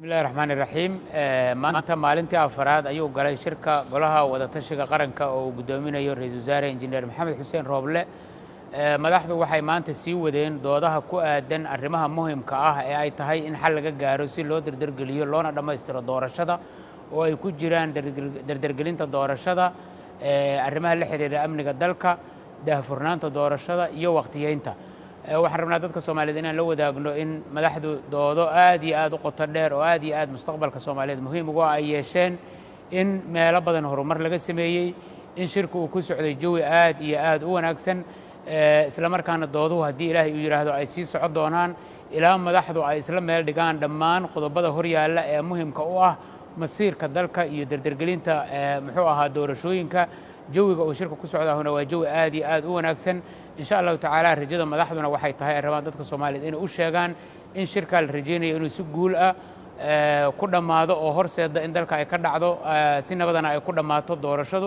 Bismillahi raxmaani raxiim. Maanta maalintii afaraad ayuu galay shirka Golaha Wadatashiga Qaranka oo uu guddoominayo Ra-iisul Wasaare Injineer Maxamed Xuseen Rooble. Madaxdu waxay maanta sii wadeen doodaha ku aadan arrimaha muhimka ah ee ay tahay in xal laga gaaro si loo dardargeliyo loona dhammaystiro doorashada, oo ay ku jiraan dardargelinta doorashada, arrimaha la xiriira amniga dalka, daahfurnaanta doorashada iyo wakhtiyeynta. Waxaan rabnaa dadka Soomaaliyeed inaan la wadaagno in madaxdu doodo aad iyo aad u qoto dheer oo aad iyo aad mustaqbalka Soomaaliyeed muhiim ugu ah ay yeesheen, in meelo badan horumar laga sameeyey, in shirku uu ku socday jawi aad iyo aad u wanaagsan, isla markaana dooduhu, haddii Ilaahay uu yidhaahdo, ay sii socon doonaan ilaa madaxdu ay isla meel dhigaan dhammaan qodobada horyaalla ee muhimka u ah masiirka dalka iyo dardargelinta, muxuu ahaa, doorashooyinka. Jawiga uu shirka ku socdaahuna waa jawi aad iyo aad u wanaagsan, insha Allahu tacaala. Rajada madaxduna waxay tahay ay rabaan dadka Soomaaliyeed inay u sheegaan in shirkaa la rajaynayo inuu si guul ah ku dhammaado oo horseeda in dalka ay ka dhacdo si nabadana ay ku dhammaato doorashadu.